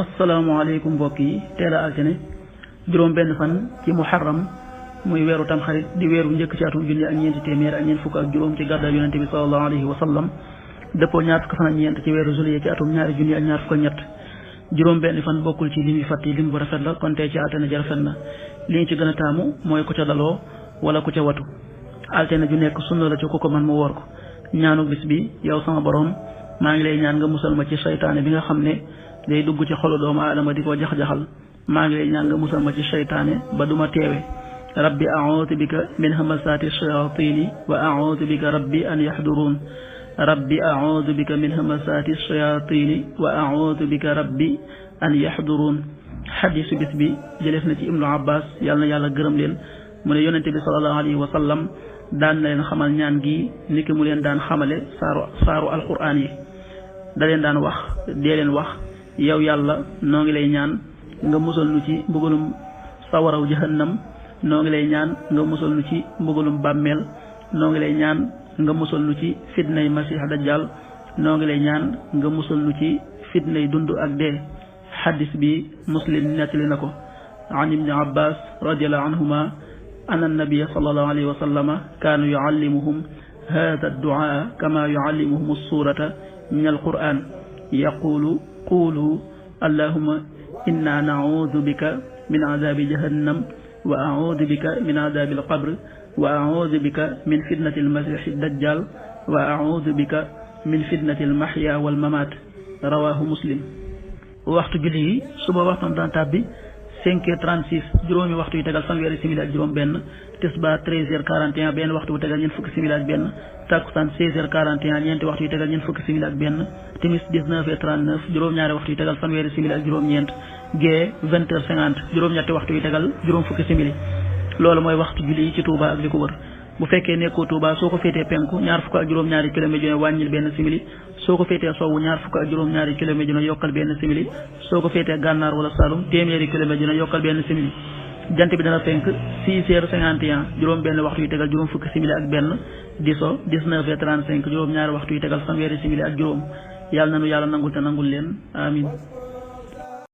asalaamaaleykum mbokk yi teel a altine juróom benn fan ci muharram muy weeru tamxarit di weeru njëkk ci atum junni ak ñeenti téeméer ak ñeent fukk ak juróom ci gàddaay yonente bi sallallahu alayhi wa sallam dëppoo ñaar fukk fan ak ñeent ci weeru juillet ci atum ñaari junni ak ñaar fukk ak ñett juróom benn fan bokkul ci lim yu fàtt yi lim bu rafet la kon tey ci altine ji rafet na li ñu ci gën a taamu mooy ku ca daloo wala ku ca watu altine ju nekk sunna la ci ku ko man mu woor ko ñaanu bis bi yow sama borom maa ngi lay ñaan nga musal ma ci seytaane bi nga xam ne day dugg ci xolu doomu aadama di ko jax-jaxal maa ngi lay ñaan nga musal ma ci seytaane ba duma teewe rabbi a'udhu bika min hamasati shayatini wa a'udhu bika rabbi an yahdurun rabbi a'udhu bika min hamasati shayatini wa a'udhu bika rabbi an yahdurun xadisu bis bi jëleef na ci ibnu abbas yàlla na yàlla gërëm leen mu ne yonente bi sallallahu alayhi wa sallam daan na leen xamal ñaan gi niki mu leen daan xamale saaru alquran yi da leen daan wax dee leen wax yow yàlla noo ngi lay ñaan nga musal nu ci mbugalum sawaraw jahannam noo ngi lay ñaan nga musal nu ci mbugalum bàmmeel noo ngi lay ñaan nga musal nu ci fitnay masih dajjal noo ngi lay ñaan nga musal nu ci fitnay dund ak dee xadis bi muslim nettali na ko an ibni abbas radiallahu anhuma anna nabiyya sallallahu alayhi wa sallama kaanu yuallimuhum hada adduaa kama yuallimuhum alsurata min alquran yaqulu qulu allahumma inna na'udhu bika min adhabi jahannam wa a'udhu bika min adhabi alqabr wa a'udhu bika min fitnati almasih ad-dajjal wa a'udhu bika min fitnati almahya wal mamat rawahu muslim waxtu julli yi suba waxtam daan tàbbi 5h36 juróomi waxtu yu tegal fanweeri simili ak juróom benn tisbaar 13h41 benn waxtu wu tegal ñeent fukki simili ak benn takkusaan 16h41 ñeenti waxtu yu tegal ñeent fukki simili ak benn timis 19h39 juróom-ñaari waxtu yu tegal fanweeri simili ak juróom-ñeent gee 20h50 juróom-ñetti waxtu yu tegal juróom fukki simili loolu mooy waxtu julli yi ci Touba ak li ko wër bu fekkee nekkoo Touba soo ko féetee penku ñaar fukk ak juróom-ñaari kilomètre yu ne wàññil benn simili soo ko féetee sowwu ñaar fukk ak juróom-ñaari kilomètre yu ne yokkal benn simili soo ko féetee gànnaar wala Saloum téeméeri kilomètre yu ne yokkal benn simili jant bi dana fenk 6h51 juróom benn waxtu yu tegal juróom fukki simili ak benn di so 19h35 juróom-ñaari waxtu yu tegal fanweeri simili ak juróom yàlla nanu yàlla nangul te nangul leen amin